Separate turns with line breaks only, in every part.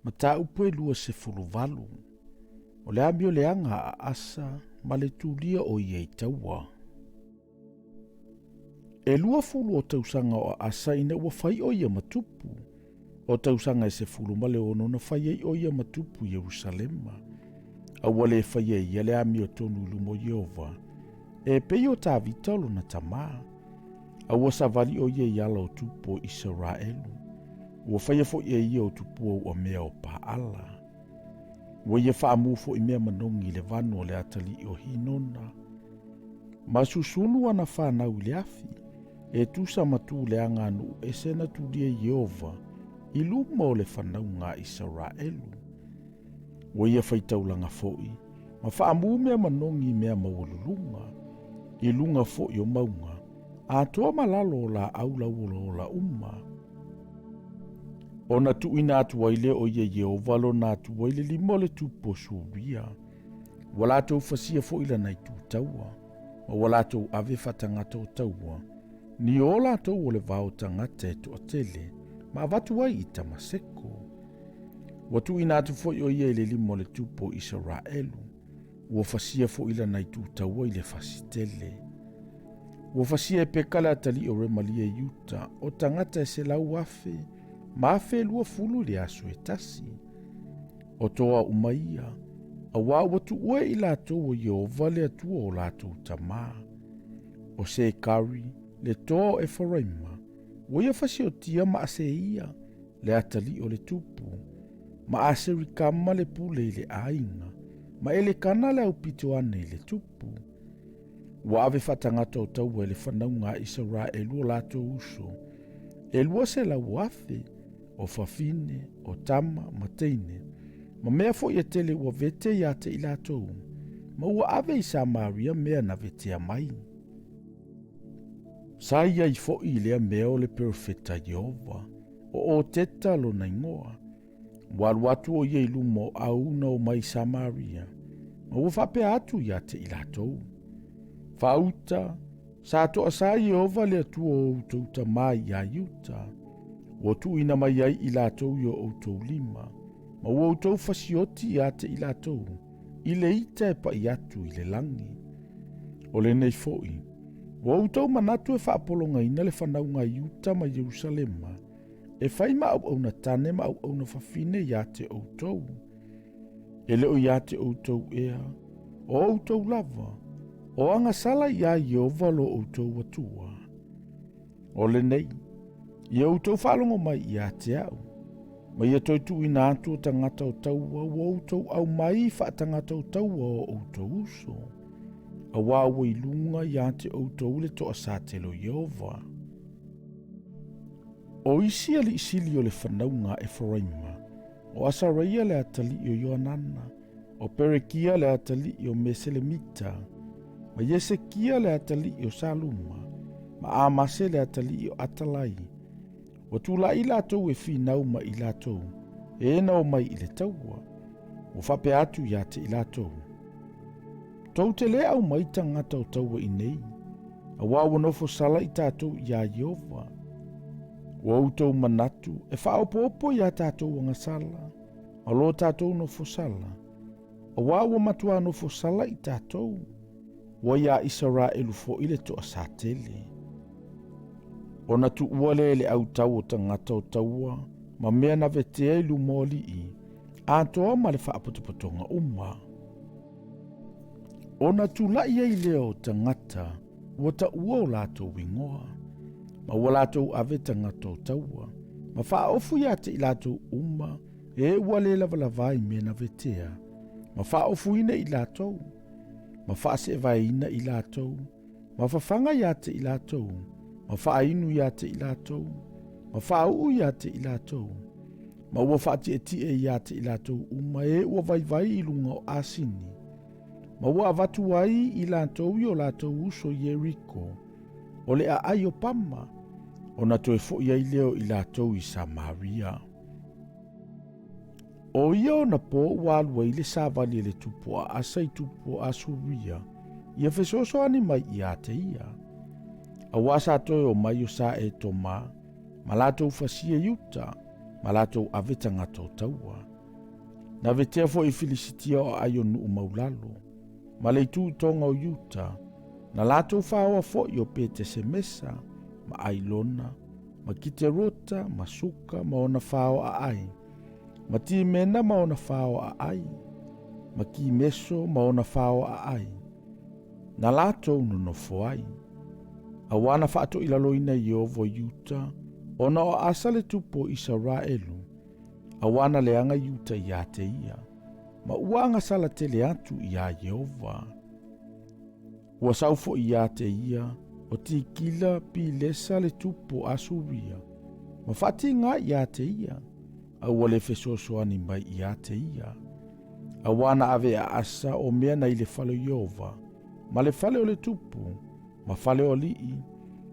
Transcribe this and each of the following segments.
Mataupu e 28. O le amioleaga a Asa ma le tulia o ia i taua. E 20 o tausaga o Asa ina ua fai o ia ma tupu. O tausaga e 16 na fai ai o ia ma tupu i Ierusalema. A ua le faia e ia le amiotonu i luma o Ieova, e pei o Tavita o lona tamā. A ua savali o ia i ala o tupu o Isaraelu. Ua faia foi e ia o tupua ua mea o Paala. Ua ia faamu foi mea manogi i le vanu o le atalii o Hinona. Ma susunu ana fanau i le afi, e tusa ma tu leaga a nuu ese na tulia i Ieova i luma o le fanauga a Isaraelu. Ua ia faitaulaga foi, ma faamu mea manogi i mea maualuluga, i luga foi o mauga, atoa ma lalo o laau lauolaola uma. Ona tuuina atu ai lea o ia Ieova lona Atua i le lima o le tupu o Suria. Ua latou fasia foi lana itu taua, ma ua latou ave faatagata o taua, ni o latou o le vao tagata e toatele, ma avatu ai i Tamaseko. Ua tuuina atu foi o ia i le lima o le tupu o Isaraelu, ua fasia foi lana itu taua i le fasi tele. Ua fasia e Peka le atalii o Remalia i uta, o tagata e 100,000 ma 1,020 i le aso e tasi. O toa uma ia, auā ua tuua e i latou o Ieova le Atua o latou tamā. O Sekari, le toa o Efaraima, ua ia fasiotia ma Aseia, le atalii o le tupu, ma Aserikama le pule i le aiga, ma Elekana le aupito ane i le tupu. Ua ave faatagata o taua e le fanauga a Isaraelu o latou uso, e 200,000, o fafine, o tama, ma teine, ma mea foi e tele ua vete iā te i latou, ma ua ave i Samaria mea na vetea mai. Sa i ai foi i lea mea o le perofeta Ieova, o Oteta lona igoa. Ua alu atu o ia i luma o auna o mai Samaria, ma ua faapea atu iā te i latou, Faauta, sa toasā Ieova le Atua o outou tamā iā Iuta, ua tuuina mai ai i latou i o outou lima, ma ua outou fasioti iā te i latou, i le ita e paʻi atu i le lagi. O lenei foi, ua outou manatu e faapologaina le fanauga a Iuta ma Ierusalema, e fai ma auauna tane ma auauna fafine iā te outou. E le o iā te outou ea, o outou lava, o agasala iā Ieova lo outou Atua. O lenei, ia outou faalogo mai iā te au, ma ia toe tuuina atu o tagata o taua ua outou aumai faatagata o taua o outou uso, auā ua i luga iā te outou le toasatele o Ieova. O isi alii sili o le fanauga a Efaraima, o Asaraia le atalii o Ioanana, o Perekia le atalii o Meselemita, ma Iesekia le atalii o Saluma, ma Amase le atalii o Atalai. Ua tulaʻi latou e finau ma i latou, e na omai i le taua. Ua faapea atu iā te i latou, Tou te lē aumai tagata o taua i nei, auā ua nofo sala i tatou iā Ieova. Ua outou manatu e faaopoopo iā tatou agasala, ma lo tatou nofo sala, auā ua matuā nofo sala i tatou, ua iā Isaraelu foi le toasatele. Ona tuua lea i le autau o tagata o taua ma mea na vetea i luma o alii, atoa ma le faapotopotoga uma. Ona tulaʻi ai lea o tagata ua taua o latou igoa, ma ua latou ave tagata o taua, ma faaofu iā te i latou uma e ua le lavalava i mea na vetea, ma faaofuina i latou, ma faaseevaeina i latou, ma fafaga iā te i latou, ma faainu iā te i latou, ma faauu iā te i latou, ma ua faatietie iā te i latou uma e ua vaivai i luga o asini, ma ua avatu ai i latou i o latou uso i Ieriko, o le aai o Pama, ona toe foi ai lea o i latou i Samaria. O ia ona pō ua alu ai le savali a le tupu a Asa i tupu o Asuria, ia fesoasoani mai iā te ia. Auā sa toe omai o sa Etoma, ma latou fasia i uta, ma latou ave tagata o taua. Na vetea foi i Filisitia o aai o nuu maulalo, ma le itu i toga o Iuta, na latou faoa foi o Petesemesa, ma Ailona, ma Kiterota, ma Suka, ma ona faoa aai, ma Timena ma ona faoa aai, ma Kimeso ma ona faoa aai, na latou nonofo ai. Auā na faatoilaloina e Ieova o Iuta, ona o Asa le tupu o Isaraelu, auā na leaga Iuta iā te ia, ma ua agasala tele atu iā Ieova. Ua sau foi iā te ia o Tikila Pilesa le tupu o Asuria, ma faatigā iā te ia, a ua le fesoasoani mai iā te ia. Auā na ave e Asa o mea na i le fale o Ieova, ma le fale o le tupu, ma fale o alii,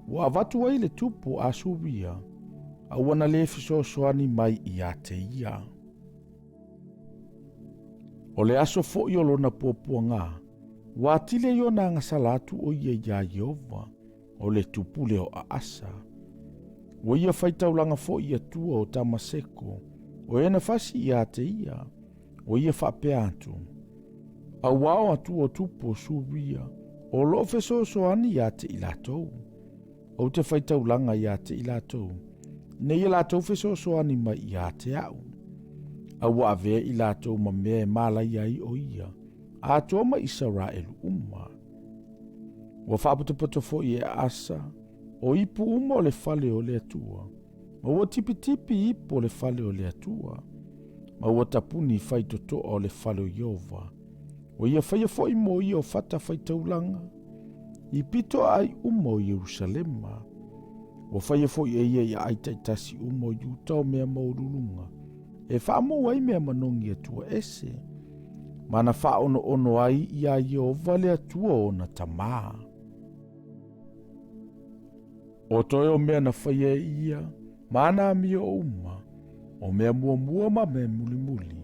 ua avatu ai le tupu o Asuria, a ua na le fesoasoani mai iā te ia. O le aso foi o lona puapuagā, ua atili ai ona agasala atu o ia iā Ieova, o le tupu lea o Aasa. Ua ia faitaulaga foi i Atua o Tamaseko, o e na fasi iā te ia, ua ia faapea atu, Auā o Atua o tupu o Suria, o loo fesoasoani iā te i latou. Ou te faitaulaga iā te i latou, ina ia latou fesoasoani mai iā te a'u. A ua avea i latou ma mea e mālaia ai o ia, atoa ma Isaraelu uma. Ua faapotopoto foi e Asa o ipu uma o le fale o le Atua, ma ua tipitipi ipu o le fale o le Atua, ma ua tapuni faitotoa o le fale o Ieova. Ua ia faia foi mo ia o fata faitaulaga i pito aai uma o Ierusalema. Ua faia foi e ia i aai taitasi uma o Iuta o mea maualuluga, e faamou ai mea manogi Atua ese, ma na faaonoono ai iā Ieova le Atua o ona tamā. O toe o mea na faia e ia, ma ana amio uma, o mea muamua ma mea mulimuli,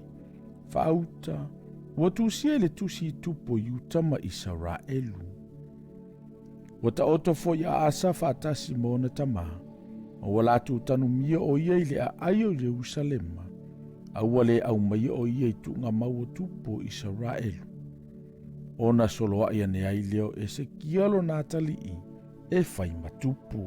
faauta, ua tusia i le tusi i tupu o Iuta ma Isaraelu. Ua taoto foi a Asa faatasi ma ona tamā, ma ua latou tanumia o ia i le aai o Ierusalema, a ua le aumaia o ia i tuugamau o tupu o Isaraelu. Ona soloai ane ai lea o Esekia lona atalii e fai ma tupu.